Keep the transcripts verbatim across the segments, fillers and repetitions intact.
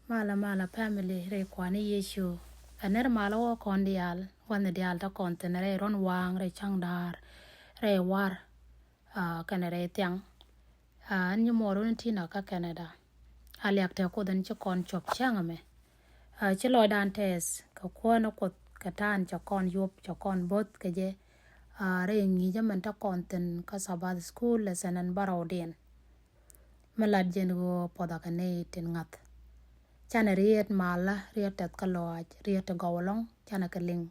Malä malä family rɛy Kuäär ni Yecu. Ɛ nɛr malä wä kɔn diaal, wä ni diaal tɔ kɔn thin rɛy ruɔ̱n waaŋ, rɛy cäŋ da̱a̱r, rɛy war, ah, kɛnɛ rɛy thiaŋ. Ah, ɛn nyimuɔɔr wun tin a kä Canada. A liak te Kuoth in ci kɔn cuɔp cäŋ ɛmɛ. Ah, ci lɔcdan tɛɛth kɛ Kuäär ni Kuoth kɛ ta̱a̱ in cɛ kɔn yuɔp, cɛ kɔn bo̱th kɛ jɛ. Ah, rɛy ŋi̱i̱cä min tɔ kɔn thin kä Sabbath school lesson ɛn bärɔwdiɛn. Mi lat jɛn ɣöö puɔthä kɛ nɛy tin ŋa̱th. Canɛ riet malä, riet tɛth kä lɔaac, riet ti gɔw ɛlɔ̱ŋ, canɛ kɛ liŋ.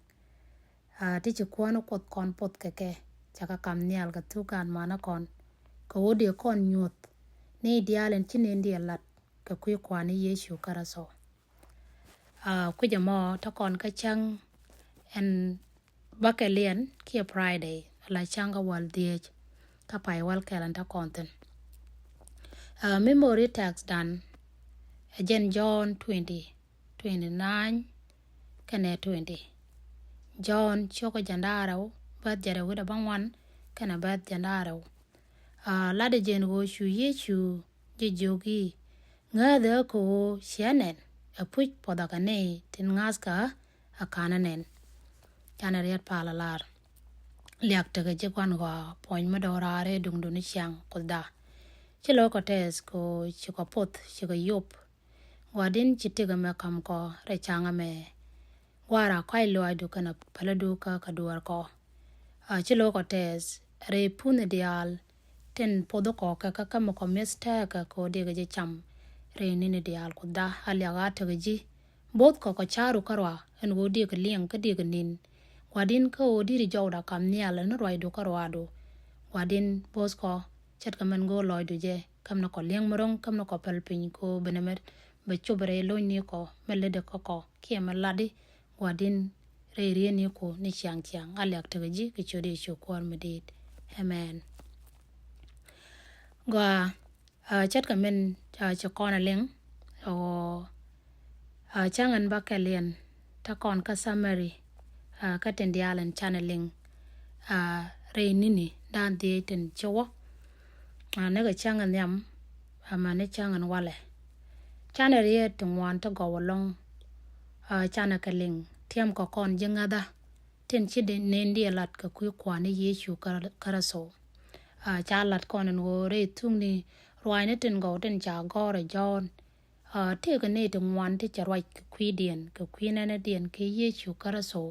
Ah, ti ci Kuäär ni Kuoth kɔn puɔth kɛ kɛ, cɛ kɛ kam nhial kɛ thuk gaat manä kɔn. Kɛ ɣöö dee kɔn nyuɔ̱th nɛy diaal in ci nɛn diɛ lat kɛ kui̱ Kuäär ni Yecu Kritho. Ah, kui̱c ɛmɔ tɔ kɔn kä cäŋ ɛn bäkɛliɛn kiɛ Friday, ala cäŋ kä wäl dhieec, kä pay wäl kɛl ɛn tɔ kɔn thin. Ah, memory text dan ɛ jɛn John twenty, twenty nine kɛnɛ twenty. John ciökä jiɛn da̱ŋ rɛw, bɛth jiɛn rɛw wi̱cdɛ bäŋuan kɛnɛ bɛth jiɛn da̱ŋ rɛw. Ah, latdɛ jɛn ɣöö cu Yecu jɛ jiök i̱, ŋääthɛ ɣä kɛ ɣöö cia nɛn, ɛpuc puɔthä kɛ nɛy tin ŋa̱thkä ɣä ɛ ka̱n ɛ nɛn. Canɛ riet palä lar. Liak tekɛ ji̱ gua̱n ɣɔaa, puɔ̱ny mi dɔ̱raar ɛ duŋdun i̱ ciaŋ Kuothda. Ci lo̱kɔ tɛɛth kɛ ɣöö cikɔ puɔth, cikɔ yuɔp. Gua̱di̱n ci tëk ɛmɛ ka̱mkɔ rɛy cäŋ ɛmɛ. Gua̱a̱ra kɔ̱a̱c lɔaacdu kɛnɛ pälädu kä kɛ dueerkɔ. Ah, ci lo̱kɔ tɛɛth rɛy puɔ̱nhni diaal tin puɔthikɔ kɛ kä, kä mi kɔ mi̱th tɛɛkä kɛ ɣöö dëëkɛ ji̱ cam rɛy ni̱ni diaal. Kuothda, a liak a tekɛ ji̱ bo̱thkɔ kɔ ca̱ru kärɔa ɛn ɣöö dëëkɛ liɛŋ kä dëëkɛ ni̱n. Gua̱di̱n kä ɣöö di̱t jɔwda kam nhial ɛn ruacdu kärɔadu. Gua̱di̱n bo̱thkɔ ce̱tkɛ min go̱o̱r lɔcdu jɛ, käm ni kɔ li̱eŋ mi ro̱ŋ, käm ni kɔ päl piny kɛ ɣöö bi nɛmɛ bɛ cop rɛy lo̱cnikɔ mi lätdi kä kɔ kiɛ mi latdi. Gua̱di̱n rɛy rietnikɔ ni ciaŋ ciaŋ. A liak tekɛ ji̱ kɛ ciöt Yecu Kuäär mi di̱i̱t. Amen. Gɔaa, ah, ce̱tkɛ min, ah, ci kɔn a liŋ ɣöö, ah, cäŋ ɛn bäkɛliɛn tɔ kɔn kä summary, ah, kä tin diaal ɛn canɛ liŋ, ah, rɛy ni̱ni da̱ŋ dhieec tin ci wä. Ah, nikɛ cäŋ ɛn nhiam, amäni cäŋ ɛn walɛ. Canɛ riet ti ŋuan ti gɔw ɛlɔ̱ŋ, ah, canɛ kɛ liŋ, tiɛmkɔ kɔn ji̱ ŋäthä tin ci nɛn diɛ lat kɛ kui̱ Kuäär ni Yecu Kritho. Ah, ca lat kɔn ɛn ɣöö rɛy thukni ruaacni tin gɔw tin ca gɔ̱r ɛ John. Ah, tëëkɛ nɛy ti ŋuan ti cɛ ruac kɛ kui̱diɛn, kɛ kui̱ nɛnɛdiɛn kɛ Yecu Kritho.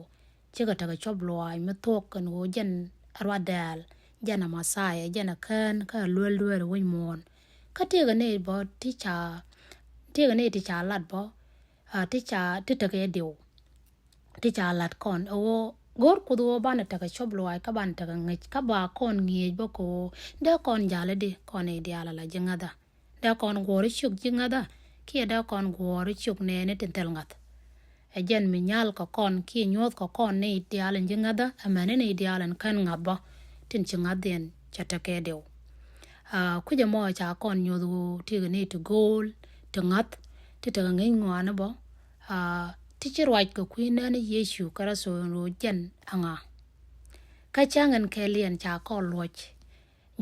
Cikɛ tekɛ cuɔp lɔaac mi thuɔ̱k ɛn ɣöö jɛn ɛ ruath dɛɛl, jɛn ɛ Mɛthia, jɛn ɛ kään kä ɛ luel dueeri wi̱c muɔ̱ɔ̱n. Kä tëëkɛ nɛy bä ti ca, tëëkɛ nɛy ti ca lat bä, ah, ti ca, ti tekɛ diw. Ti ca lat kɔn ɛ ɣöö go̱o̱r Kuoth ɣöö banɛ tekɛ cuɔp lɔaac kä banɛ tekɛ ŋäc, kä ba kɔn ŋi̱eec bä kɛ ɣöö dee kɔn ja̱l i̱di kɔn i̱ diaal ala ji̱ ŋäthä. Dee kɔn guɔ̱ɔ̱r i̱ ciök ji̱ ŋäthä, kiɛ dee kɔn guɔ̱ɔ̱r i̱ ciök nɛɛni tin thil ŋa̱th. Ɛ jɛn mi nyal kɛ kɔn kiɛ nyuɔ̱th kɛ kɔn ni i̱ diaal in ji̱ ŋäthä, amäni ni i̱ diaal in kän ŋa̱th bä, tin ci ŋa̱thdiɛn cɛ tekɛ diw. Ah, kui̱c ɛmɔ ca kɔn nyuɔ̱th ɣöö tëëkɛ nɛy ti go̱o̱l, ti ŋa̱th, ti tekɛ ŋäc ŋɔaani bä, ah, ti ci ruac kɛ kui̱ nɛɛni Yecu Kritho ɛn ɣöö jɛn ɛŋa. Kä cäŋ ɛn kɛɛliɛn ca kɔn luɔc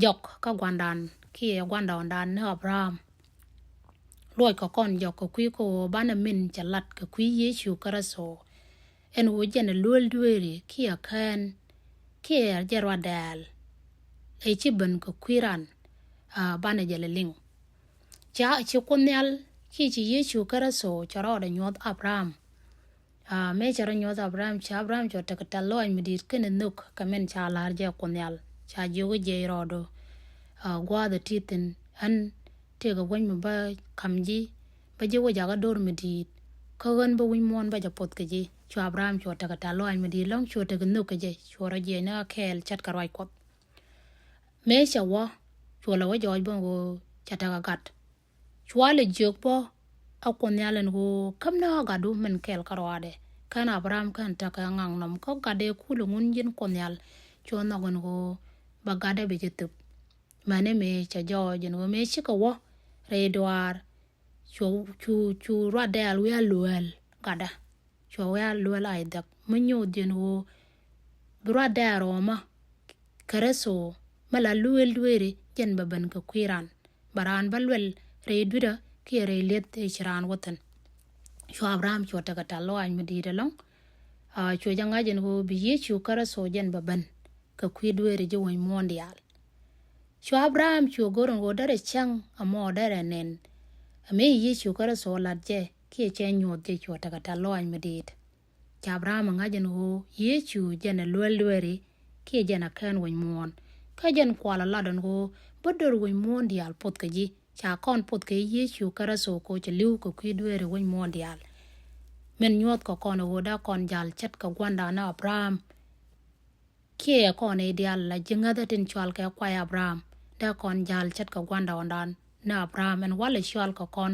jɔk kä gua̱ndan kiɛ gua̱ndɔɔŋdan ni Abraham. Luɔckɔ kɔn jɔk kɛ kui̱ kä ɣöö banɛ min cɛ lat kɛ kui̱ Yecu Kritho. Ɛn ɣöö jɛn ɛ luel dueeri kiɛ kään kiɛ jɛn ruath dɛɛl. Ëë ci ben kɛ kui̱ ran, ah, banɛ jɛ lɛ liŋ. Ca ci Kuoth Nhial kiɛ ci Yecu Kritho cɛ rɔɔdɛ nyuɔ̱th Abraham. Ah, mëë cɛ rɔ nyuɔ̱th Abraham, ca Abraham cɔ tekɛ tɛ̈th lɔaac mi di̱i̱t kɛnɛ nhök kɛ min ca la̱r jɛ Kuoth Nhial. Ca jiök i̱ jiɛc rɔɔdu, ah, gua̱a̱th ɛ ti thi̱n, ɣän tëëkɛ wec mi bä ka̱m ji̱, bä ji̱ wä jakä do̱r mi di̱i̱t. Kä ɣän bä wi̱c muɔ̱ɔ̱n bä jɛ poth kɛ ji̱. Cu Abraham cɔ tekɛ tɛ̈th lɔaac mi di̱i̱t ɛlɔ̱ŋ, cɔ tekɛ nhök kɛ jɛ, cɔ rɔ jiɛc ni ɣä kɛɛl ce̱tkɛ ruac Kuɔth. Mëë cɛ wä, cuɔ lɛ wä jɔɔc bä ɣöö cɛ tekɛ gat. Cua lɛ jiök bä ɛ Kuoth Nhial ɛn ɣöö käm ni ɣä gatdu min kɛl kärɔaadɛ. Kän Abraham kän tekɛ ŋaknɔm kä gatdɛ kulɛ ŋun ji̱n Kuoth Nhial. Cuɔ nhɔk ɛn ɣöö bä gatdɛ bi jɛ thöp. Mäni mëë cɛ jɔɔc ɛn ɣöö mëë cikɛ wä rɛy duaar, cu, cu, cu ruath dɛɛl wi̱i̱ a lueel gatdä. Cuɔ wi̱i̱ a lueel Isaac mi nyuuth jɛn ɣöö bi ruath dɛɛl rɔɔmä Kritho mi la lueel dueeri jɛn bɛ ben kɛ kui̱ ran. Bɛ raan bä luɛl rɛy dui̱dä kiɛ rɛy lieth ëë ci raan wä thi̱n. Cu Abraham cuɔ tekɛ tɛ̈th lɔaac mi di̱i̱t ɛlɔ̱ŋ. Cuɔ jɛ ŋa̱c ɛn ɣöö bi Yecu Kritho jɛn bɛ ben kɛ kui̱ dueeri ji̱ wec muɔ̱ɔ̱n diaal. Cu Abraham cuɔ go̱r ɛn ɣöö derɛ cäŋ ɛmɔ derɛ nɛn. Ɛmɛ Yecu Kritho lat jɛ kiɛ cɛ nyuɔth jɛ, cuɔ tekɛ tɛ̈th lɔaac mi di̱i̱t. Ca Abraham ŋa̱c ɛn ɣöö Yecu jɛn ɛ luel dueeri kiɛ jɛn ɛ kään wec muɔ̱ɔ̱n. Kä jɛn kual ɛ lat ɛn ɣöö bä döör wec muɔ̱ɔ̱n diaal poth kɛ ji̱. Ca kɔn poth kɛ Yecu Kritho kɛ ɣöö cɛ li̱w kɛ kui̱ dueeri wec muɔ̱ɔ̱n diaal. Min nyuɔth kɛ kɔn ɛ ɣöö dee kɔn jal ce̱tkɛ gua̱ndan ni Abraham. Kiɛ kɔn i̱ diaal la ji̱ ŋäthä tin cɔal kɛ kuay Abraham, dee kɔn jal ce̱tkɛ gua̱ndan ni Abraham, ɛn walɛ cɔal kɛ kɔn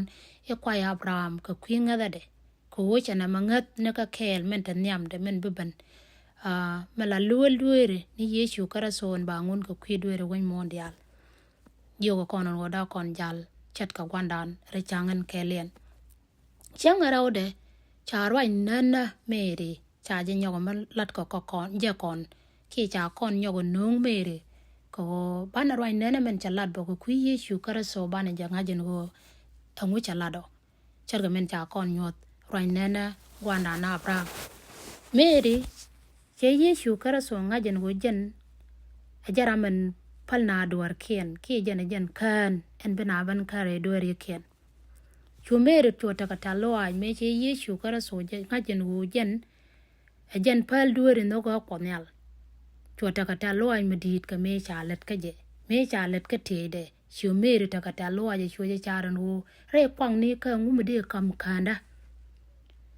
i̱ kuay Abraham kɛ kui̱ ŋäthädɛ. Kɛ ɣöö cɛ nɛmɛ ŋäth ni kä kɛɛl min te nhiamdɛ min bi ben. Mɛ la luel dueeri ni Yecu Kritho ɛn ba ŋun kɛ kui̱ dueeri wec muɔ̱ɔ̱n diaal. Jiök kɔn ɛn ɣöö dee kɔn jal ce̱tkɛ gua̱ndan rɛy cäŋ ɛn kɛɛliɛn. Cäŋ ɛ rɛwdɛ ca ruac nänä Mary, ca jɛ nyɔk mi lat kɛ kɔn, jɛ kɔn, kiɛ ca kɔn nyɔk nööŋ Mary. Kɛ ɣöö banɛ ruac nänä min cɛ lat bä kɛ kui̱ Yecu Kritho, banɛ jɛ ŋa̱c ɛn ɣöö ɛŋu cɛ lat ɔ. Ce̱tkɛ min ca kɔn nyuɔth ruac nänä gua̱ndan ni Abraham. Mary, cɛ Yecu Kritho ŋa̱c ɛn ɣöö jɛn ɛ jɛn ram min päl naath dueerkiɛn, kiɛ jɛn ɛ jɛn kään ɛn bi naath ben kään rɛy dueerikiɛn. Cu Mary cuɔ tekɛ tɛ̈th lɔaac mëë cɛ Yecu Kritho ŋa̱c ɛn ɣöö jɛn ɛ jɛn päl dueeri nhök ɣä Kuɔth Nhial. Cuɔ tekɛ tɛ̈th lɔaac mi di̱i̱t kɛ mëë ca lät kä jɛ, mëë ca lät kä tëëdɛ. Cu Mary tekɛ tɛ̈th lɔaac ɛ cuɔ jɛ car ɛn ɣöö rɛy kuakni kä ŋu mi dee ka̱m käändä.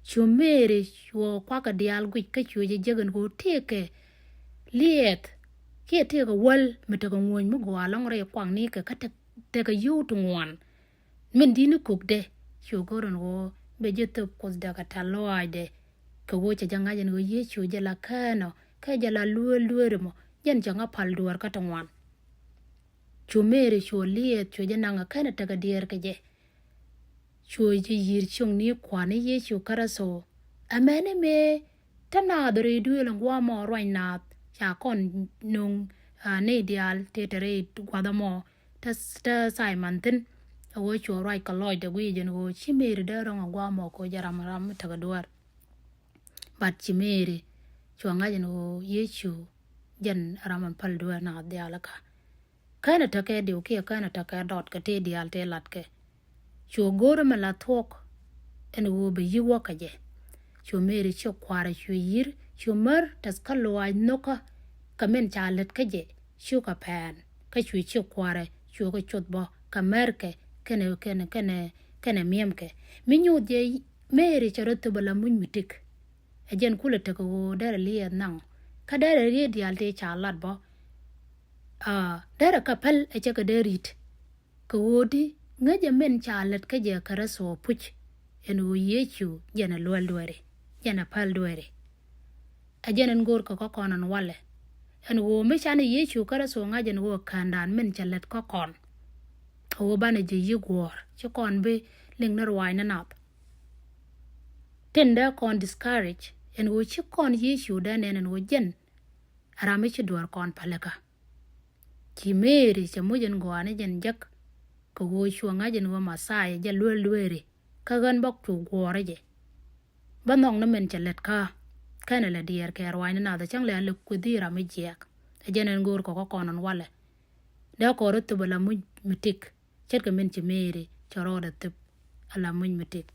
Cu Mary cuɔ kuakä diaal guic kä cuɔ jɛ jek ɛn ɣöö tëëkɛ liɛɛth kiɛ tëëkɛ wäl mi tekɛ ŋuɔ̱ny mi gɔaa ɛlɔ̱ŋ rɛy kuakni kɛ kä tekɛ yio̱w ti ŋuan. Min di̱t ni kukdɛ, cu go̱r ɛn ɣöö bɛ ji̱ thöp Kuoth tekɛ tɛ̈th lɔaacdɛ. Kɛ ɣöö cɛ jɛ ŋa̱c ɛn ɣöö Yecu jɛ la kään ɔ, kä jɛ la lueel dueeri mɔ, jɛn cɛ ŋa päl dueer kä ti ŋuan. Cu Mary cuɔ liɛɛth, cuɔ jɛ naŋ ɛ kɛn ɛ tekɛ diɛɛr kɛ jɛ. Cuɔ jɛ yi̱r cio̱ŋni Kua̱r ni Yecu Kritho. Amäni mëë te naath rɛy duëël in gua̱a̱th mɔ ruac naath, ca kɔn nöŋ, ah, nɛy diaal tëë te rɛy gua̱a̱th ɛmɔ, te, te Simon thi̱n. Ɛ ɣöö cuɔ ruac kɛ lɔcdɛ guic jɛn ɣöö ci Mary dee ro̱ŋ ɛ gua̱a̱th mɔ kɛ ɣöö jɛ ram, ram mi tekɛ dueer. But ci Mary cuɔ ŋa̱c ɛn ɣöö Yecu jɛn ram in päl dueer naath diaal kä. Känɛ tekɛ diw kiɛ känɛ tekɛ dɔt kɛ tëë diaal tëë latkɛ. Cu go̱o̱rä mi la thuɔ̱k ɛn ɣöö bɛ yi̱k wä kä jɛ. Cu Mary ci kua̱rɛ cu yi̱r, cu mär tɛth kä lɔaac nhökä kɛ min ca lät kä jɛ, cukɛ pɛn. Kä cu ci kua̱rɛ cukɛ cuth bä kɛ märkɛ kɛnɛ, kɛnɛ, kɛnɛ, kɛnɛ mi̱emkɛ. Mi nyuuth jɛ Mary cɛ rɔ thöp ala muc mi tik. Ɛ jɛn kulɛ tekɛ ɣöö derɛ liɛɛth naŋ. Kä derɛ riet diaal tëë ca lat bä. Ah, derɛ kä päl ɛ cɛ kɛ dee ri̱t. Kɛ ɣöö di ŋäcɛ min ca lät kä jɛ Kritho puc. Ɛn ɣöö Yecu jɛn ɛ luel dueeri, jɛn ɛ päl dueeri. Ɛ jɛn ɛn go̱o̱r kɛ kä kɔn ɛn walɛ. Ɛn ɣöö mi canɛ Yecu Kritho ŋa̱c ɛn ɣöö kändan min cɛ lät kä kɔn. Ɛ ɣöö banɛ jɛ yi̱ guɔ̱ɔ̱r, ci kɔn bi liŋ ni ruaacni nath. Tin dee kɔn discourage, ɛn ɣöö ci kɔn Yecu dee nɛn ɛn ɣöö jɛn ɛ ram mi ci dueer kɔn pälikä. Ci Mary cɛ muc ɛn gɔaa ni jɛn jek, kɛ ɣöö cuɔ ŋa̱c ɛn ɣöö Mɛthia jɛ luel dueeri, kä ɣän bä cu guɔ̱ɔ̱rä jɛ. Bä nhɔk ni min cɛ lät kä, kɛnɛ lɛ diɛɛr kɛ ruaacni nath, cäŋ lɛ a lɛ kueth i̱ ram mi jiɛɛk. Ɛ jɛn ɛn go̱o̱r kɛ kä kɔn ɛn walɛ. Dee kɔn rɔ thöp ala muc mi tik, ce̱tkɛ min ci Mary cɛ rɔɔdɛ thöp ala muc mi tik.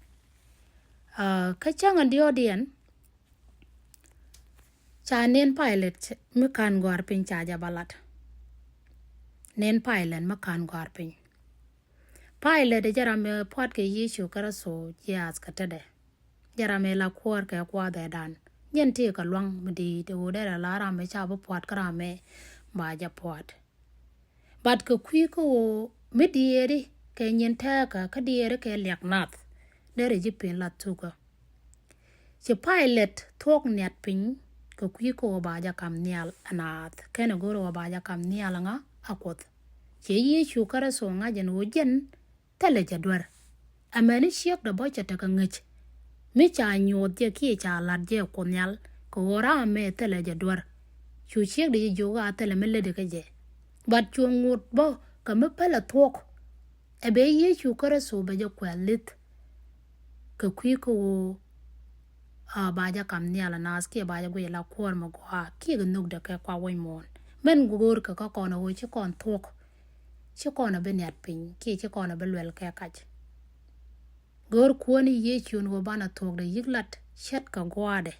Ah, kä cäŋ ɛn diɔ̱ɔ̱kdiɛn, ca nɛn Pilate mi ka̱n gɔ̱a̱r piny ca jɛ bä lat. Nɛn Pilate mi ka̱n gɔ̱a̱r piny. Pilate ɛ jɛ ram ɛ pua̱t kɛ Yecu Kritho jiaath kä tetdɛ. Jɛ ram ɛ la kuäär kɛ kua̱thɛdan. Jɛn tëëkɛ lua̱ŋ mi di̱i̱t ɛ ɣöö derɛ la ram ɛ ca bi pua̱t kä ram ɛ ba jɛ pua̱t. But kɛ kui̱ kä ɣöö mi diɛɛri kɛ nyin tɛɛkä kä diɛɛri kɛ liak nath. Derɛ ji̱ pin la thukä. Ci Pilate thuɔ̱k niat piny kɛ kui̱ kä ɣöö ba jɛ ka̱m nhial ɛ naath. Kɛnɛ go̱o̱rɛ ɣöö ba jɛ ka̱m nhial ɛ ŋa, ɛ Kuoth. Cɛ Yecu Kritho ŋa̱c ɛn ɣöö jɛn thilɛ jɛ duer. Amäni ciekdɛ bä cɛ tekɛ ŋäc. Mi ca nyuɔth jɛ kiɛ ca lat jɛ Kuoth Nhial, kɛ ɣöö ram ɛmɛ thilɛ jɛ duer. Cu ciekdɛ jɛ jiök a thilɛ mi lätdɛ kä jɛ. But cu ŋot bä kɛ mi pälɛ thuɔ̱k. Ɛ bɛ Yecu Kritho bɛ jɛ kuɛth li̱th. kɛ kui̱ kä ɣöö a ba jɛ kam nhial a naath kiɛ ba jɛ guic la kuäär mi gɔaa kiɛ kɛ nhökdɛ kɛ kua wec muɔ̱ɔ̱n. Min go̱o̱r kɛ kä kɔn a ɣöö ci kɔn thuɔ̱k, ci kɔn a bi niat piny kiɛ ci kɔn a bi luɛl kɛ kac. Go̱o̱r kuäär ni Yecu ɛn ɣöö banɛ thuɔ̱kdɛ yi̱k lat ce̱tkɛ gua̱a̱dɛ.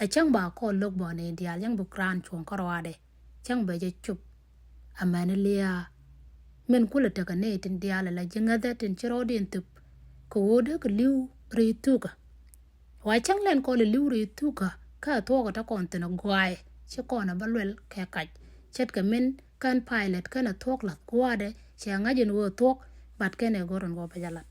Ɛ cäŋ ba kɔn lo̱k bä nɛy diaal, cäŋ bi raan cuɔ̱ŋ kä ruaadɛ, cäŋ bɛ jɛ cop. Amäni liaa min kulɛ tekɛ nɛy tin diaal ala ji̱ ŋäthä tin ci rɔɔdiɛn thöp kɛ ɣöö dee kɛ li̱w rɛy thukä. Wa cäŋ lɛn kɔn lɛ li̱w rɛy thukä kä ɛ thuɔ̱k ɛ te kɔn thi̱n ɛ gɔaaɛ, ci kɔn ɛ bä luɛl kɛ kac. Ce̱tkɛ min kän Pilate kɛn ɛ thuɔ̱k la̱th gua̱a̱dɛ, cɛ ŋa̱c ɛn ɣöö thuɔ̱k, but kɛn ɛ go̱r ɛn ɣöö bɛ jɛ la̱t.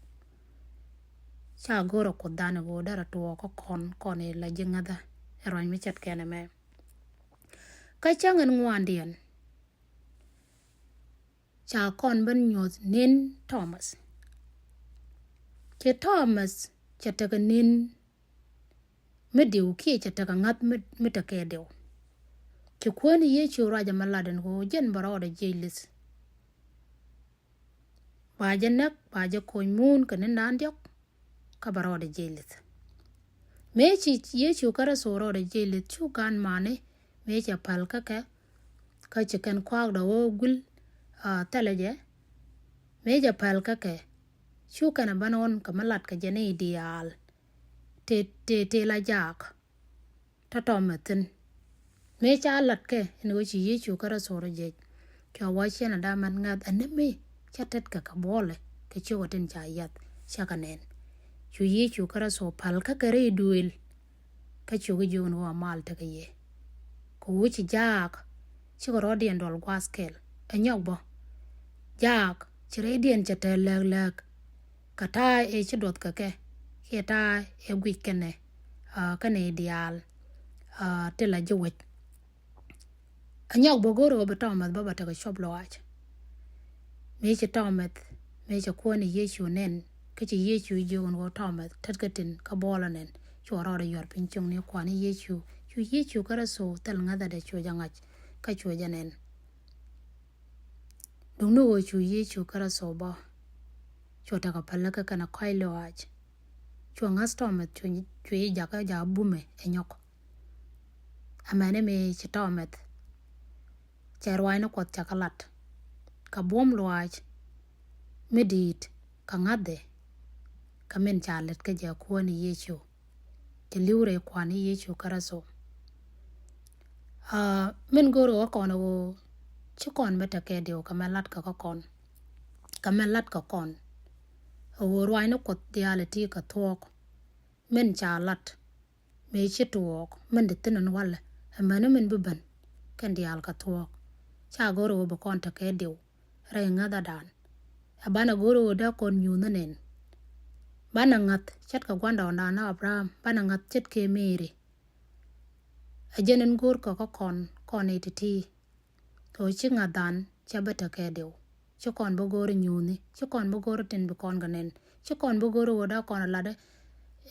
Ca go̱r ɛ Kuothdan ɛ ɣöö derɛ tuɔɔk kä kɔn, kɔn ɛ la ji̱ ŋäthä ɛ ruac mi ce̱tkɛn ɛmɛ. Kä cäŋ ɛn ŋuandiɛn ca kɔn ben nyuɔ̱th ni̱n Thomas. Ci Thomas cɛ tekɛ ni̱n mi diw kiɛ cɛ tekɛ ŋa̱th mi, mi tekɛ diw. Ci kuäär ni Yecu ruac ɛmɛ lat ɛn ɣöö jɛn bɛ rɔɔdɛ jiɛc li̱th. Ba jɛ näk, ba jɛ ko̱ny muun kɛ ni̱n da̱a̱n diɔ̱k, kä bɛ rɔɔdɛ jiɛc li̱th. Mëë ci Yecu Kritho rɔɔdɛ jiɛc li̱th, cu gan mani mëë cɛ päl kä kɛ, kä ci kɛn kua̱a̱kdɛ ɣöö guil, ah, thilɛ jɛ. Mëë cɛ päl kä kɛ, cu kɛn ɛ ben ɣɔn kɛ mi lat kɛ jɛ nɛy diaal. Tëë, tëë, tëë la jaak. Tɔ̱tɔ̱ mɛ thi̱n. Mëë ca lat kɛ ɛn ɣöö ci Yecu Kritho rɔ jiɛc. Cuɛ wä ciɛn a da̱a̱ mɛn ŋäth ɛn ni mi cä tet kɛ kɛ buɔlɛ kɛ ciökɛ tin ca yiath cä kɛ nɛn. Cu Yecu Kritho päl kä kɛ rɛy duëël. Kä cukɛ jiök ni ɣöö a mal tekɛ yɛ. Kɛ ɣöö ci jaak, cikɛ rɔɔdiɛn duɔl gua̱a̱th kɛl. Ɛ nyɔk bä. Jaak, ci rɛydiɛn cɛ tɛl lääk lääk. Kɛ ta̱a̱ ëë ci duɔth kɛ kɛ, kiɛ ta̱a̱ ëë guic kɛnɛ, ah, kɛnɛ diaal, ah, ti la ji̱ wec. Ɛ nyɔk bä go̱o̱r ɣöö bi tɔ̱mɛth bä bɛ tekɛ cuɔp lɔaac. Mëë ci tɔ̱mɛth, mëë cɛ kuäär ni Yecu nɛn, kä ci Yecu jiök ɛn ɣöö tɔ̱mɛth, tetkä tin kä buɔlä nɛn, cuɛ rɔɔdɛ yuɔr piny cieŋni kua̱r ni Yecu, cu Yecu Kritho thil ŋäthädɛ cuɛ jɛ ŋa̱c, kä cuɛ jɛ nɛn. Duŋni ɣöö cu Yecu Kritho bä, cuɛ tekɛ pälikä kɛnɛ kɔ̱a̱c lɔaac. Cuɛ ŋäth tɔ̱mɛth, cuɛ, cuɛ ji̱ jakä jaak bumɛ ɛ nyɔk. Amäni mëë ci tɔ̱mɛth, cɛ ruaacni Kuɔth cɛ kɛ lat. Kɛ buɔ̱m lɔaac mi di̱i̱t kɛ ŋa̱thdɛ, kɛ min ca lät kä jɛ kuäär ni Yecu. Cɛ li̱w rɛy kua̱r ni Yecu Kritho. Ah, min go̱o̱r ɣä kɔn ɣöö ci kɔn mi tekɛ diw kɛ mɛ lat kɛ kä kɔn. Kɛ mɛ lat kɛ kɔn. Ɣöö ruaacni Kuɔth diaal ɛ ti kɛ thuɔ̱k. Min ca lat. Mëë ci tuɔɔk, min di thi̱n ɛn walɛ, amäni min bi ben, kɛn diaal kɛ thuɔ̱k. Ca go̱r ɣöö bi kɔn tekɛ diw rɛy ŋäthädan. Ɛ banɛ go̱r ɣöö dee kɔn nyuuth ni nɛn. Banɛ ŋa̱th ce̱tkɛ gua̱ndɔɔŋdan ni Abraham, banɛ ŋa̱th ce̱tkɛ Mɛri. Ɛ jɛn ɛn go̱r kɛ kä kɔn, kɔn i̱ ti̱ti̱. Ɣöö ci ŋa̱thdan cɛ bä tekɛ diw. Ci kɔn bä go̱o̱r i̱ nyuuthni, ci kɔn bä go̱o̱r i̱ tin bi kɔn kɛ nɛn, ci kɔn bä go̱o̱r i̱ ɣöö dee kɔn ɛ lat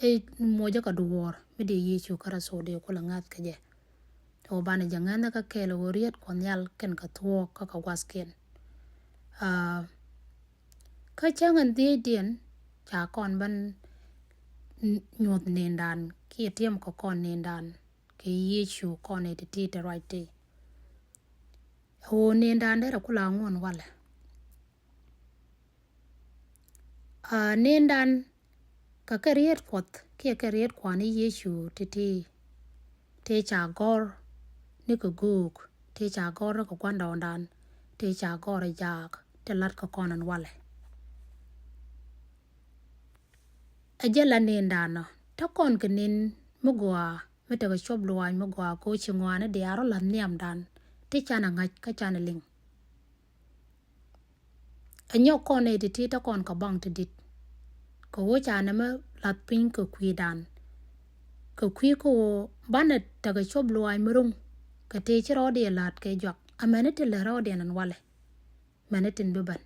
i̱ muɔcä kɛ duɔ̱ɔ̱r mi dee Yecu Kritho dee kulɛ ŋa̱th kɛ jɛ. Ɣöö banɛ jɛ ŋäthni kä kɛɛl ɣöö riet Kuɔth Nhial kɛn kɛ thuɔ̱k kä kɛ gua̱thkiɛn. Aa, kä cäŋ ɛn dhiecdiɛn ca kɔn ben nyuɔ̱th ni̱ndan kiɛ tiɛm kɛ kɔn ni̱ndan kɛ Yecu kɔn i̱ ti̱ti̱ ti ruac ti. Ɣöö ni̱ndan derɛ kula ŋuɔ̱n walɛ. Aa, ni̱ndan kɛ kɛ riet Kuɔth kiɛ kɛ riet Kua̱r ni Yecu ti̱ti̱. Tëë ca gɔ̱r ni kɛ göök, tëë ca gɔ̱r ni kɛ gua̱ndɔɔŋdan, tëë ca gɔ̱r i̱ jaak, tëë lat kɛ kɔn ɛn walɛ. Ɛ jɛ la ni̱ndan ɔ, te kɔn kɛ ni̱n mi gɔaa, mi tekɛ cuɔp luaac mi gɔaa kɛ ɣöö ci ŋɔaani diaal rɔ la̱th nhiamdan, ti canɛ ŋa̱c kä canɛ liŋ. Ɛ nyɔk kɔn ɛ ti̱ti̱ te kɔn kɛ baŋ ti di̱t. Kɛ ɣöö ca nɛmɛ la̱th piny kɛ kui̱dan. Kɛ kui̱ kä ɣöö banɛ tekɛ cuɔp luaac mi ro̱ŋ, kɛ tëë ci rɔɔdiɛn la̱a̱t kɛ juak, amäni ti lät rɔɔdiɛn ɛn walɛ. Mäni tin bi ben.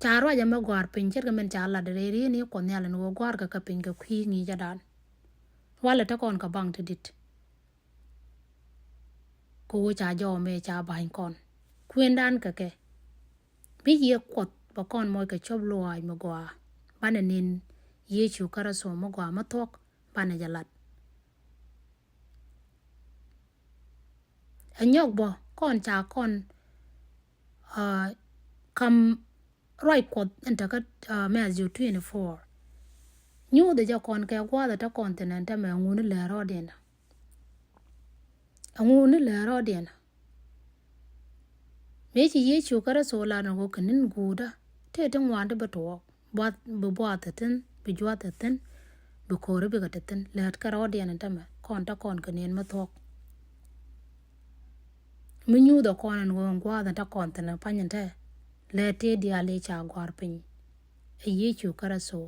Ca ruac ɛmɛ gɔ̱a̱r piny ce̱tkɛ min ca lat rɛy ri̱eeni Kuɔth Nhial ɛn ɣöö gɔ̱a̱rkɛ kɛ piny kɛ kui̱ ŋi̱i̱cädan. Walɛ te kɔn kɛ baŋ ti di̱t. Kɛ ɣöö ca jɔw ɛmɛ ca ba̱ny kɔn. Kuëndan kɛ kɛ. Bi yiëë Kuɔth bɛ kɔn moc kɛ cop luaac mi gɔaa. Banɛ ni̱n Yecu Kritho mi gɔaa mi thuɔ̱k banɛ jɛ lat. Ɛ nyɔk bä kɔn ca kɔn, ah, kam ruac Kuɔth in te kä, ah, Matthew twenty-four. Nyuuthɛ jɛ kɔn kɛ gua̱a̱th ɛ te kɔn thi̱n ɛn täämɛ, ɛŋu ni lɛ rɔɔdiɛn? Ɛŋu ni lɛ rɔɔdiɛn? Mëë ci Yecu Kritho lat ni ɣöö kɛ ni̱n guutdä tëë ti ŋuan ti bi tuɔɔk, buath, bi buath te thi̱n, bi juath te thi̱n, bi ko̱ri bikɛ te thi̱n. Lät kɛ rɔɔdiɛn ɛn täämɛ, kɔn te kɔn kɛ ni̱n mi thuɔ̱k. Mi nyuuthɛ kɔn ɛn ɣöö ɛn gua̱a̱th ɛn te kɔn thi̱n ɛ pany ɛn tɛ, lät tëë diaal i̱ ca gɔ̱a̱r piny. Ɛ Yecu Kritho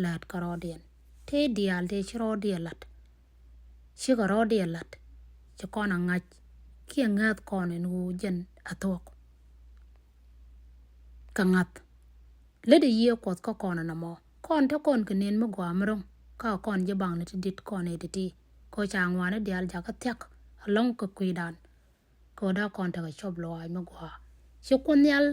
lät kɛ rɔɔdiɛn. Tëë diaal tëë ci rɔɔdiɛn la̱t, cikɛ rɔɔdiɛn la̱t, ci kɔn a ŋa̱c kiɛ ŋääth kɔn ɛn ɣöö jɛn a thuɔ̱k. Kɛ ŋa̱th. Lätdɛ Yiëë Kuɔth kä kɔn ɛn ɛmɔ. Kɔn te kɔn kɛ ni̱n mi gɔaa mi ro̱ŋ, kä kɔn ji̱ baŋni ti di̱t kɔn ɛ ti̱ti̱. Kɛ ɣöö ca ŋuani diaal jakä thia̱k ɛlɔ̱ŋ kɛ kui̱dan. Kɛ ɣöö dee kɔn tekɛ cop luaac mi gɔaa. Ci Kuoth Nhial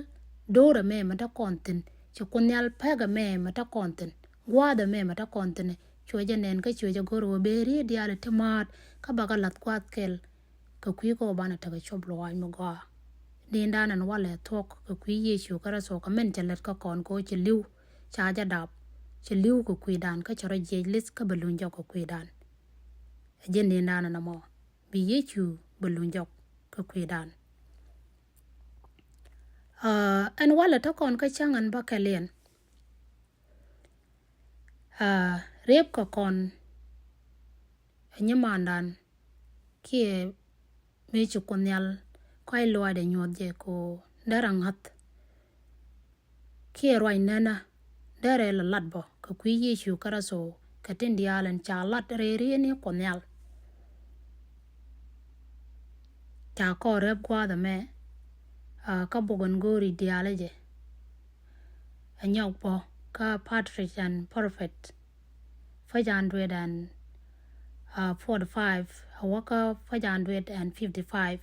do̱r ɛmɛ mi te kɔn thi̱n. Ci Kuoth Nhial pek ɛmɛ mi te kɔn thi̱n. Gua̱a̱th ɛmɛ mi te kɔn thi̱n. Cuɛ jɛ nɛn kä cuɛ jɛ go̱r ɣöö bëë riet diaal ti ma̱a̱t kä bakɛ la̱th gua̱a̱th kɛl. Kɛ kui̱ kä ɣöö banɛ tekɛ cop luaac mi gɔaa. Ni̱ndan ɛn walɛ thuɔ̱k kɛ kui̱ Yecu Kritho kɛ min cɛ lät kä kɔn kɛ ɣöö cɛ li̱w, ca jɛ dap, cɛ li̱w kɛ kui̱dan kä cɛ rɔ jiɛc li̱th kä bɛ luny jɔk kɛ kui̱dan. Ɛ jɛn ni̱ndan ɛn ɛmɔ bi Yecu bɛ luny jɔk kɛ kui̱dan. Ah, ɛn walɛ te kɔn kä cäŋ ɛn bä kɛl yɛn. Ah, riep kɛ kɔn ɛ nyimandan kiɛ mëë ci Kuoth Nhial kɔc luaacdɛ nyuɔth jɛ kɛ ɣöö derɛ ŋa̱th kiɛ ruac nänä derɛ lɛ lat bä kɛ kui̱ Yecu Kritho kɛ tin diaal ɛn ca lat rɛy riet ni Kuɔth Nhial. Ca kɔn rep gua̱a̱th ɛmɛ, ah, kä bok ɛn go̱o̱ri diaal jɛ. Ɛ nyɔk bä kä Patriarch and Prophet, page hundred and forty-five, a wä kä page hundred and fifty-five.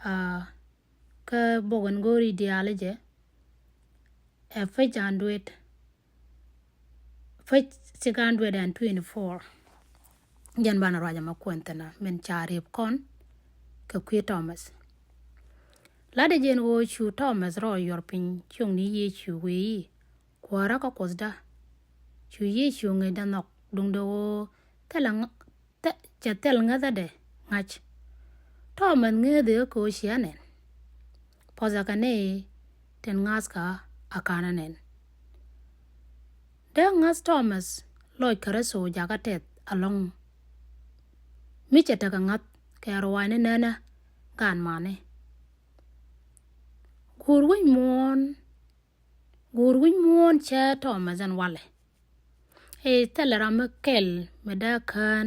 Ah, kä bok ɛn go̱o̱ri diaal jɛ, ɛ page hundred, page six hundred and twenty-four. Jɛn banɛ ruac ɛmɛ kuɛn thi̱n ɛ min ca rep kɔn kɛ kui̱ Thomas. Latdɛ jɛn ɣöö cu Thomas rɔ yuɔr piny cuŋni Yecu wëë i̱, Kuäärä kä Kuothdä. Cu Yecu ŋäcdɛ nhɔk duundɛ ɣöö thilɛ ŋ-, thɛ-, cɛ thil ŋäthädɛ ŋa̱c. Thomas ŋääthi ɣä kɛ ɣöö cia nɛn. Puɔ̱thɛ kɛ nɛy tin ŋa̱thkä a ka̱n ɛ nɛn. Dee ŋa̱th Thomas lɔc Kritho jakä tɛth ɛlɔ̱ŋ. Mi cɛ tekɛ ŋa̱th kɛ ruaacni nänä gan mani. Guur wi̱c muɔ̱ɔ̱n, guur wi̱c muɔ̱ɔ̱n cɛ Thomas ɛn walɛ. Ëë thilɛ ram mi kɛl mi dee kään,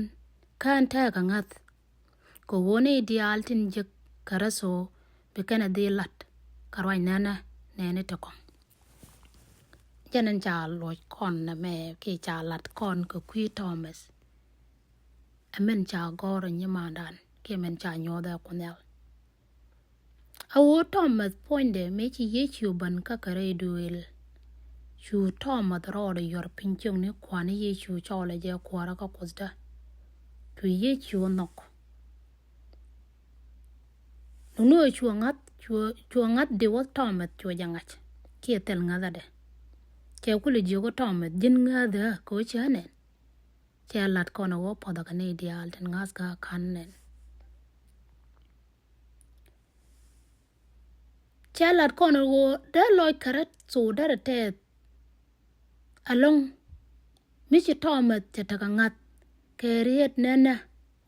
kään tɛɛkä ŋa̱th. Kɛ ɣöö nɛy diaal tin jiäk Kritho bi kɛn ɛ dhil lat kɛ ruac nänä nɛɛni ti kɔ̱ŋ. Jɛn ɛn ca luɔc kɔn nɛmɛ kiɛ ca lat kɔn kɛ kui̱ Thomas. Ɛ min ca gɔ̱r ɛ nyimandan kiɛ min ca nyuɔ̱th ɛ Kuoth Nhial. A ɣöö Thomas puɔ̱nydɛ mëë ci Yecu ben kä kɛ rɛy duëël. Cu Thomas rɔɔdɛ yuɔr piny ciökni kua̱ni Yecu cɔɔlɛ jɛ Kuäärä kä Kuothdä. Cu Yecu nhɔk. Nuni ɣöö cuɛ ŋa̱th, cuɛ, cuɛ ŋa̱th di wä Thomas cuɛ jɛ ŋa̱c. Kiɛ thil ŋäthädɛ. Cɛ kulɛ jiök kä Thomas ji̱n ŋääthi ɣä kɛ ɣöö cia nɛn. Cɛ lat kɔn ɛ ɣöö puɔ̱thɛ kɛ nɛy diaal tin ŋa̱thkä ka̱n nɛn. Cɛ lat kɔn ɛ ɣöö dee lɔc Kritho derɛ tɛth ɛlɔ̱ŋ. Mi ci Thomas cɛ tekɛ ŋa̱th kɛ riet nänä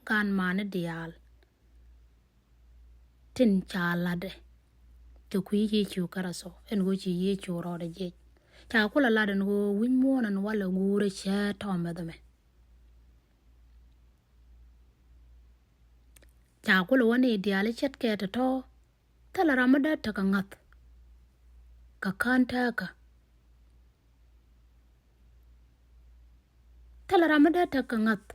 gan mani diaal. Tin ca latdɛ kɛ kui̱ Yecu Kritho ɛn ɣöö ci Yecu rɔɔdɛ jiɛc. Ca kulɛ lat ɛn ɣöö wi̱c muɔ̱ɔ̱n ɛn walɛ guurɛ cɛ Thomas ɛmɛ. Ca kulɛ wä ni diaal i̱ ce̱tkɛ tɔ̱tɔ̱. Thilɛ ram mi dee tekɛ ŋa̱th kɛ kään tɛɛkä. Thilɛ ram mi dee tekɛ ŋa̱th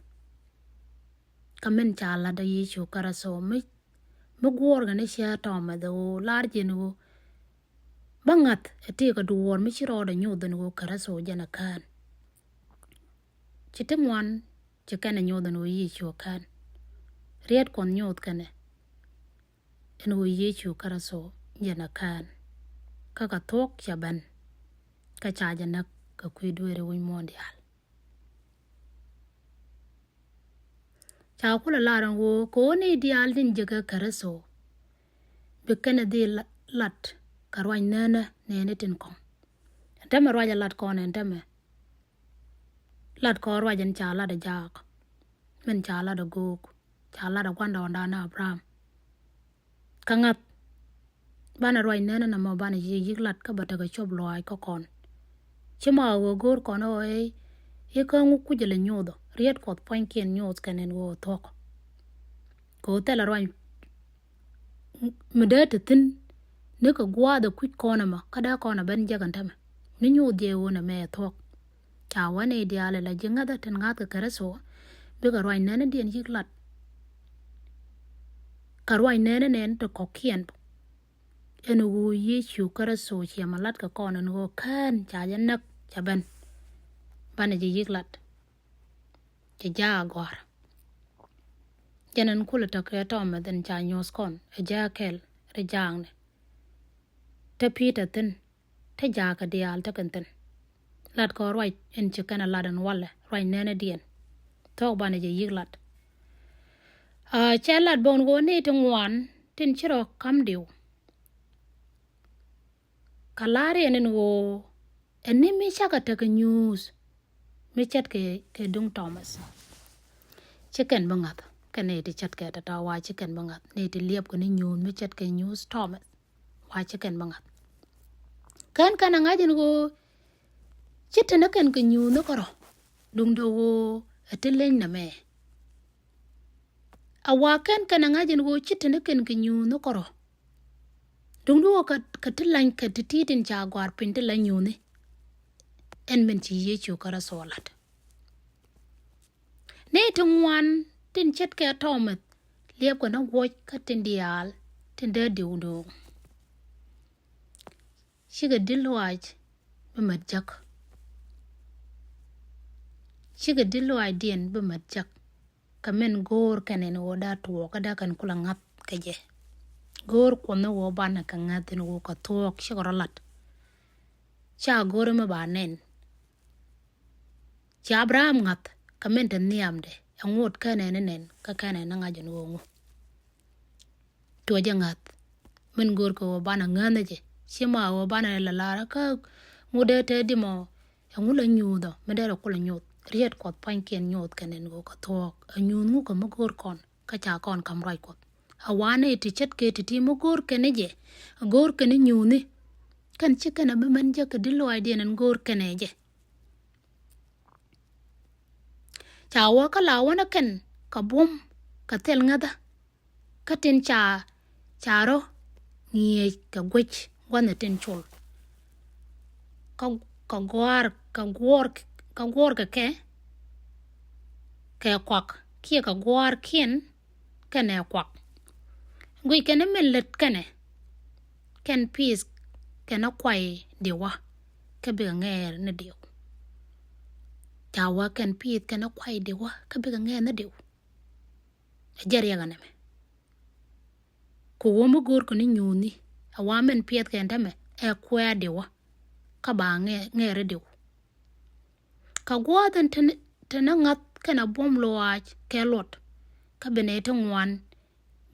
kɛ min ca latdä Yecu Kritho mi, mi guɔ̱ɔ̱rkɛ ni cɛ Thomas ɣöö lar jɛn ɣöö Bäŋath ɛ tëëkɛ duɔ̱ɔ̱r mi ci rɔɔdɛ nyoth ɛn ɣöö Kritho jɛn ɛ kään. Ci ti ŋuan ci kɛn ɛ nyoth ɛn ɣöö Yecu ɛ kään. Riet Kuɔth nyoth kɛn ɛ ɛn ɣöö Yecu Kritho jɛn ɛ kään. Kä kɛ thuɔ̱k cɛ ben, kä ca jɛ näk kɛ kui̱ dueeri wi̱c muɔ̱ɔ̱n diaal. Ca kulɛ lar ɛn ɣöö kɛ ɣöö nɛy diaal tin jiäkä Kritho, bi kɛn ɛ dhil la-, lat kɛ ruac nɛnɛ nɛɛni tin kɔ̱ŋ. Ɛn täämɛ ruac ɛ lat kɔn ɛn täämɛ. Lat kɔn ruac ɛn ca lat ɛ jaak. Min ca lat ɛ göök. Ca lat ɛ gua̱ndɔɔŋdan Abraham. Kä ŋa̱th, banɛ ruac nɛnɛ nɔmɔ banɛ ji̱ yi̱k lat kä bɛ tekɛ cop lɔaac kä kɔn. Ci ma ɣöö go̱o̱r kɔn ɣöö i̱, i̱ kä ŋu kucä lɛ nyoth ɔ, riet Kuɔth pua̱nykiɛn nyoth kɛn ɛn ɣöö thuɔ̱k. Kɛ ɣöö thilɛ ruac mi dee te thi̱n, ni kɛ gua̱a̱th ɛ kui̱c kɔn ɛmɔ, kä dee kɔn ɛ ben jek ɛn täämɛ. Ni nyoth jɛ ɣöö nɛmɛ ɛ thuɔ̱k. Ca wä nɛy diaal ɛ la ji̱ ŋäthä tin ŋa̱thkɛ Kritho, bikɛ ruac nɛnɛdiɛn yi̱k lat kɛ ruac nɛnɛ nɛn ti kɔ̱kiɛn. Ɛn ɣöö Yecu Kritho ciɛ mɛ lat kɛ kɔn ɛn ɣöö kään ca jɛ näk cɛ ben. Banɛ jɛ yi̱k lat. Cɛ jaak agɔ̱a̱r. Jɛn ɛn kulɛ tekɛ tɔmɛ thi̱n ca nyuɔ̱th kɔn ɛ jääk kɛl ri jaakni. Te Pi̱i̱tɛr thi̱n, te jaakɛ diaal te kɛn thi̱n. Lat kɔn ruac in ci kɛn a lat ɛn walɛ, ruac nɛnɛdiɛn. Thuɔ̱k banɛ jɛ yi̱k lat. Aa, cɛ lat bä ɛn ɣöö nɛy ti ŋuan tin ci rɔ ka̱m diw. Kɛ la̱r yɛn ɛn ɣöö ɛn ni mi cakɛ tekɛ nyuuth mi ce̱tkɛ kɛ duŋ Tɔmɛth. Ci kɛn bi ŋa̱th, kɛn nɛy ti ce̱tkɛ tɔ̱tɔ̱ wa ci kɛn bi ŋa̱th, nɛy ti liɛpkɛ ni nyuuth mi ce̱tkɛ nyuuth Tɔmɛth. Wa ci kɛn bi ŋa̱th. Kɛn kɛn a ŋa̱c ɛn ɣöö ci te ni kɛn kɛ nyuuth ni kärɔ̱. Duundɛ ɣöö ɛ ti leny nɛmɛ. A wa kɛn kɛn a ŋa̱c ɛn ɣöö ci te ni kɛn kɛ nyuuth ni kärɔ̱. Duundɛ ɣöö kɛ, kɛ ti lany kɛ ti ti̱i̱t in ca gɔ̱a̱r piny ti la nyuuth ni. Ɛn min ci Yecu Kritho lat. Nɛy ti ŋuan tin ce̱tkɛ Tɔmɛth liɛpkɛ ni guɔ̱c kä tin diaal tin dee diw duŋ. Cikɛ di̱t lɔaac bi mät jek. Cikɛ di̱t lɔaacdiɛn bi mät jek. Kɛ min go̱o̱r kɛn ɛn ɣöö dee tuɔɔk kä dee kɛn kulɛ ŋa̱th kɛ jɛ. Go̱o̱r Kuɔth ni ɣöö banɛ kɛ ŋa̱th ɛn ɣöö kɛ thuɔɔk cikɛ rɔ lat. Ca go̱o̱r mi ba nɛn. Ci Abraham ŋa̱th kɛ min te nhiamdɛ, ɛ ŋot kɛn ɛn nɛn, kä kɛn ɛn ŋa̱c ɛn ɣöö ŋu. Tuɔcɛ ŋa̱th min go̱o̱r kɛ ɣöö banɛ ŋäth ni jɛ. Ci ma ɣöö banɛ la lar kä ŋut dee te di mɔ, ɛ ŋu la nyuuth ɔ, mi dee rɛ kulɛ nyuuth. Riet Kuɔth pua̱nykiɛn nyoth kɛn ɛn ɣöö kɛ thuɔɔk. Ɛ nyuuth ŋu kɛ mi go̱o̱r kɔn, kä ca kɔn ka̱m ruac Kuɔth. A wanɛ ti ce̱tkɛ ti ti mi go̱o̱r kɛn ni jɛ, go̱o̱r kɛn ni nyuuth ni. Kɛn ci kɛn a bi mɛn jɛ kɛ di̱t lɔaacdiɛn ɛn go̱o̱r kɛn ɛ jɛ. Ca wä kä la wänä kɛn kɛ buɔ̱m kɛ thil ŋäthä. Kä tin ca, ca rɔ ŋi̱eec kɛ guec gua̱thni tin col. Kä, kä gua̱a̱r, kä guɔ̱ɔ̱r, kä guɔ̱ɔ̱r kɛ kɛ, kɛ kuak kiɛ kɛ gua̱a̱rkiɛn kɛnɛ kuak. Guic kɛn min lät kɛnɛ, kɛn pi̱i̱th kɛnɛ kuay diw wä kä bikɛ ŋɛɛr ni diw. Ca wä kɛn pi̱i̱th kɛnɛ kuay diw wä kä bikɛ ŋɛɛr ni diw. Ɛ jɛ riɛk ɛnɛmɛ. Kɛ ɣöö mi go̱o̱rkɛ ni nyuuthni, ɛ wa min piɛth kɛn täämɛ ɛ kuɛ̈ɛ̈ diw wä kä ba ŋɛ-, ŋɛɛr diw. Kɛ gua̱a̱th ɛn te ni, te ni ŋa̱th kɛnɛ buɔ̱m lɔaac kɛ luɔt, kä bi nɛy ti ŋuan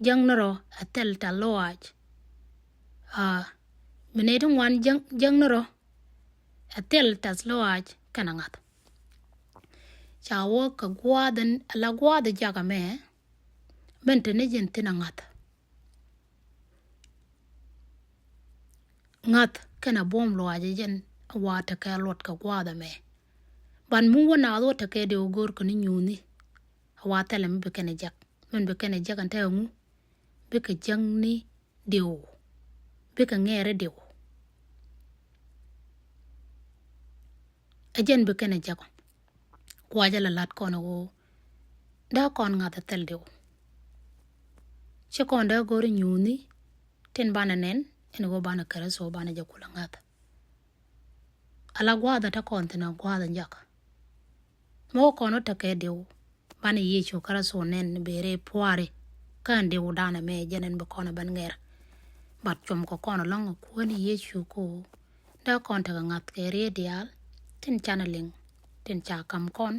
jäŋ ni rɔ ɛ thil tɛ̈th lɔaac. Aa, bi nɛy ti ŋuan jäŋ, jäŋ ni rɔ ɛ thil tɛ̈th lɔaac kɛnɛ ŋa̱th. Ca wä kɛ gua̱a̱th ɛn, ala gua̱a̱th ɛ jakä mɛ, min te ni jɛn thi̱n ɛ ŋa̱th. Ŋa̱th kɛnɛ buɔ̱m lɔaac ɛ jɛn wa tekɛ luɔt kɛ gua̱a̱th ɛmɛ. Ban mi wä naath wä tekɛ dee wä go̱o̱rkɛ ni nyuuthni. A wa thilɛ mi bi kɛn ɛ jek. Min bi kɛn ɛ jek ɛn te ŋu. Bikɛ jäŋni diw. Bikɛ ŋɛɛri diw. Ɛ jɛn bi kɛn ɛ jek ɔ. Kuacä la lat kɔn ɛ ɣöö dee kɔn ŋa̱th ɛ thil diw. Ci kɔn dee go̱r i̱ nyuuthni tin banɛ nɛn, ɛn ɣöö banɛ Kritho banɛ jɛ kulɛ ŋäth. Ala gua̱a̱th ɛ te kɔn thi̱n ɛ gua̱a̱th ɛ njak. Mi wä kɔn wä tekɛ diw banɛ Yecu Kritho nɛn bee rɛy pua̱a̱ri. Kä ɛn diw danɛ mɛ jɛn ɛn bi kɔn ɛ ben ŋɛr. But cuɔm kɛ kɔn ɛlɔ̱ŋ ɛ Kuäär ni Yecu ko dee kɔn tekɛ ŋa̱th kɛ riet diaal tin canɛ liŋ, tin ca ka̱m kɔn,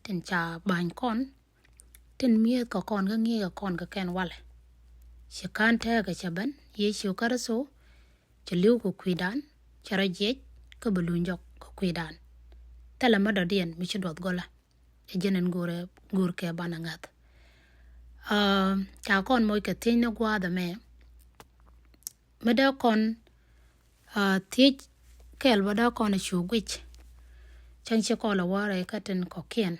tin ca ba̱ny kɔn, tin mi̱eth kɛ kɔn kä ŋi̱i̱c kɛ kɔn kɛ kɛn walɛ. Ci ka̱n tɛɛkɛ cɛ ben Yecu Kritho, cɛ li̱w kɛ kui̱dan, cɛ rɔ jiɛc kä bi luny jɔk kɛ kui̱dan. Thilɛ mi dɔ̱diɛn mi ci duɔth gɔlä. Ɛ jɛn ɛn go̱rɛ go̱rkɛ banɛ ŋäth. Aa, ca kɔn moc kɛ thiec ni gua̱a̱th ɛmɛ. Mi dee kɔn, aa, thiec kɛl bä dee kɔn ɛ cu guic. Cäŋ ci kɔl ɛ wä rɛy kä tin kɔ̱kiɛn.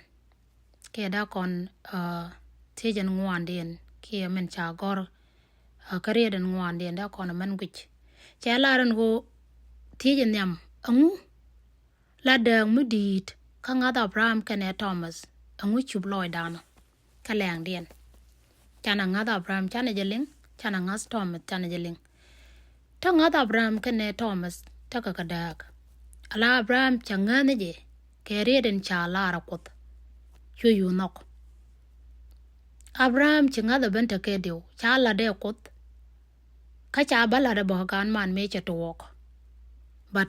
Kiɛ dee kɔn, aa, thiec ɛn ŋuandiɛn kiɛ min ca gɔ̱r, aa, kä riet ɛn ŋuandiɛn dee kɔn ɛ mɛn guic. Cɛ lar ɛn ɣöö thiec ɛ nhiam ɛŋu la dääk mi di̱i̱t kä ŋa̱th Abraham kɛnɛ Thomas ɛŋu cup lɔɔcdan kä lɛŋdiɛn. Canɛ ŋa̱th Abraham canɛ jɛ liŋ, canɛ ŋa̱th Thomas canɛ jɛ liŋ. Te ŋa̱th Abraham kɛnɛ Thomas tekɛ kɛ dääk. Ala Abraham cɛ ŋäth ni jɛ kɛ riet in ca lar ɛ Kuoth. Cuɛ yu nhɔk. Abraham ci ŋa̱th ɛ ben tekɛ diw ca lat dee Kuoth. Kä ca bä lat ɛ bä gan man mëë cɛ tuɔɔk. But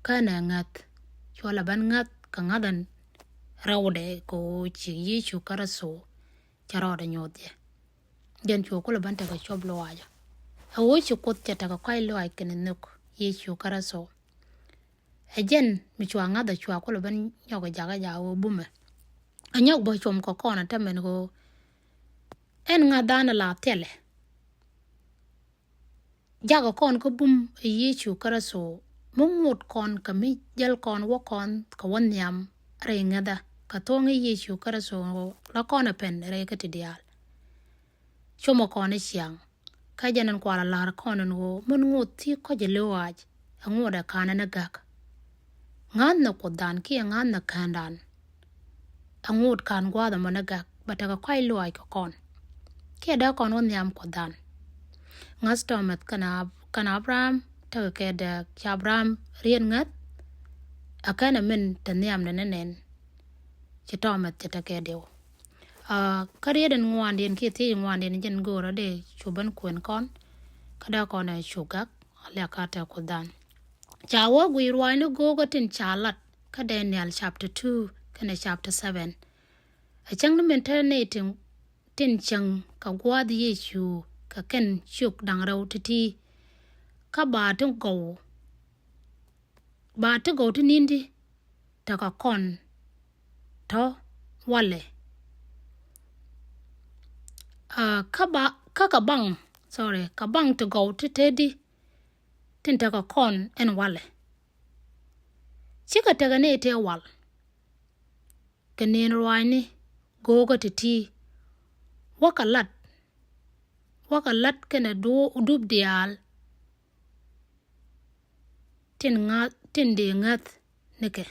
kä nɛ ŋäth cuɔ lɛ ben ŋäth kɛ ŋa̱th ɛn rɛwdɛ kɛ ɣöö ci Yecu Kritho cɛ rɔɔdɛ nyuɔth jɛ. Jɛn cuɔ kulɛ ben tekɛ cuɔp luaacä. Ɛ ɣöö ci Kuoth cɛ tekɛ kɔ̱a̱c luaac kɛnɛ nhök Yecu Kritho. Ɛ jɛn mi cua ŋa̱th ɛ cua kulɛ ben nyɔk ɛ jakä jakä ɣöö bumɛ. Ɛ nyɔk bä cuɔm kɛ kɔn ɛ tämɛn ɣöö ɛn ŋa̱th dan ɛ la thilɛ. Jakɛ kɔn kä bum ɛ Yecu Kritho mi ŋot kɔn kɛ mi jäl kɔn wä kɔn kɛ wä nhiam rɛy ŋäthä kɛ thuɔ̱ŋ i̱ Yecu Kritho la kɔn ɛ pɛn rɛy kä ti diaal. Cumɛ kɔn i̱ ciaŋ kä jɛn ɛn kual a la̱r kɔn ɛn ɣöö min ŋot thi̱i̱k kɔc ɛ li̱w ɣaac ɛ ŋot ɛ ka̱n ɛn ɛ gäk. Ŋa̱th ni Kuothdan kiɛ ŋa̱th ni käändan. Ɛ ŋot ka̱n gua̱a̱th ɛmɔ ni gak bɛ tekɛ kɔ̱a̱c luaac kɛ kɔn. Kiɛ dee kɔn wä nhiam Kuothdan. Ŋa̱th Tɔmɛth kɛnɛ Ab-, kɛnɛ Abraham tekɛ kɛ dee ci Abraham riet ŋäth. Ɛ kɛn ɛ min te nhiamdɛ ni nɛn. Ci Tɔmɛth ci tekɛ diw. Aa, kä riet in ŋuandiɛn kiɛ thiec in ŋuandiɛn jɛn go̱o̱rä dee cu ben kuɛn kɔn. Kä dee kɔn ɛ cu gak a liak kä tɛ Kuothdan. Ca wä guiy ruaacni go̱o̱kä tin ca lat kä Daniel chapter two kɛnɛ chapter seven. Ɛ cäŋ ni min te nɛy tin, tin cäŋ kɛ gua̱a̱th Yecu kɛ kɛn ciök da̱ŋ rɛw ti̱ti̱. Kä ba ti gɔw, ba ti gɔw ti ni̱n di tekɛ kɔn tɔ̱ walɛ. Aa, kä ba, kä kɛ baŋ, sorry, kɛ baŋ ti gɔw ti te di tin tekɛ kɔn ɛn walɛ. Cikɛ tekɛ nɛy tëë wal kɛ nën ruaacni go̱o̱kä ti̱ti̱. Wäkɛ lat, wäkɛ lat kɛnɛ dup diaal tin ŋa̱th, tin dee ŋäth nikɛ.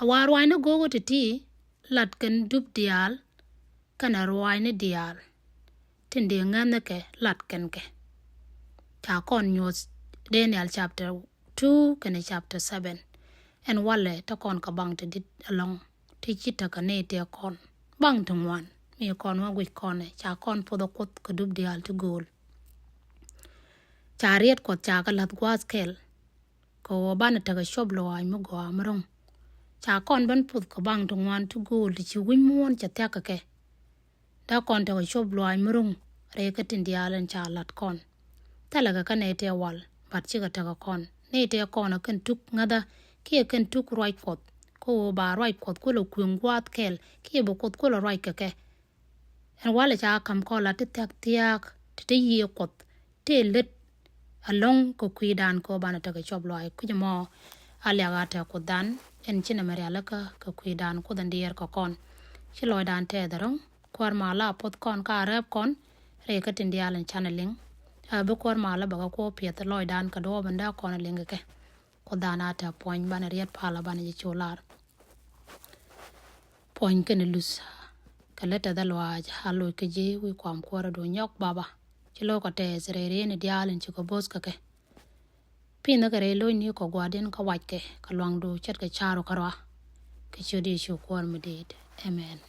A wa ruaacni go̱o̱kä ti̱ti̱ lat kɛn dup diaal kɛnɛ ruaacni diaal tin dee ŋäth nikɛ lat kɛn kɛ. Ca kɔn nyuɔth Daniel chapter two kɛnɛ chapter seven. Ɛn walɛ te kɔn kɛ baŋ ti dit ɛlɔ̱ŋ ti ci tekɛ nɛy tëë kɔn. Baŋ ti ŋuan mi kɔn wä guic kɔnɛ ca kɔn puɔth ɛ Kuoth kɛ dup diaal ti gööl. Ca riet Kuɔth ca kɛ la̱th gua̱a̱th kɛl. Kɛ ɣöö banɛ tekɛ cuɔp luaac mi gɔaa mi ro̱ŋ. Ca kɔn ben puɔth kɛ baŋ ti ŋuan ti gööl ti ci wi̱c muɔ̱ɔ̱n cɛ thia̱k kɛ kɛ. Dee kɔn tekɛ cuɔp luaac mi ro̱ŋ rɛy kä tin diaal in ca lat kɔn. Thilɛ kɛ kä nɛy tëë wal, but cikɛ tekɛ kɔn. Nɛy tëë kɔn ɛ kɛn tuk ŋäthä kiɛ kɛn tuk ruac Kuɔth. Kä ɣöö ba ruac Kuɔth kulɛ kui̱ŋ gua̱a̱th kɛl kiɛ bi Kuoth kulɛ ruac kɛ kɛ. Ɛn walɛ ca ka̱m kɔn la ti thia̱k thia̱a̱k ti te yiëë Kuɔth ti lät ɛlɔ̱ŋ kɛ kui̱dan kɛ ɣöö banɛ tekɛ cuɔp luaac. Kui̱c ɛmɔ a liak a tɛ Kuothdan ɛn ci nɛmɛ rialikä kɛ kui̱dan Kuoth in diɛɛr kɛ kɔn. Ci lɔcdan tɛth ɛrɔ̱ŋ. Kuäär malä a puɔth kɔn ka a rɛp kɔn rɛy kä tin diaal in canɛ liŋ. A bi Kuäär malä bɛ kɛ kuɔɔk piɛth lɔcdan kɛ duɔɔp in dee kɔn liŋ kɛ kɛ. Kuothdan a tɛ puɔ̱ny banɛ riet palä banɛ jɛ cu lar. Puɔ̱ny kɛnɛ luth kɛ lät tɛth ɛ luaac a loc kä ji̱ wi̱i̱ kuam kuäärä duɔ̱ny nyɔk baba. ci lo̱kɔ tɛɛth rɛy rieetni diaal in ci kɔ bo̱th kɛ kɛ. Pi̱nhä kɛ rɛy lo̱cni kɔ gua̱diɛn kä wackɛ kɛ lua̱ŋdu ce̱tkɛ ca̱ru kärɔa. Kɛ ciöt Yecu Kuäär mi di̱i̱t. Amen.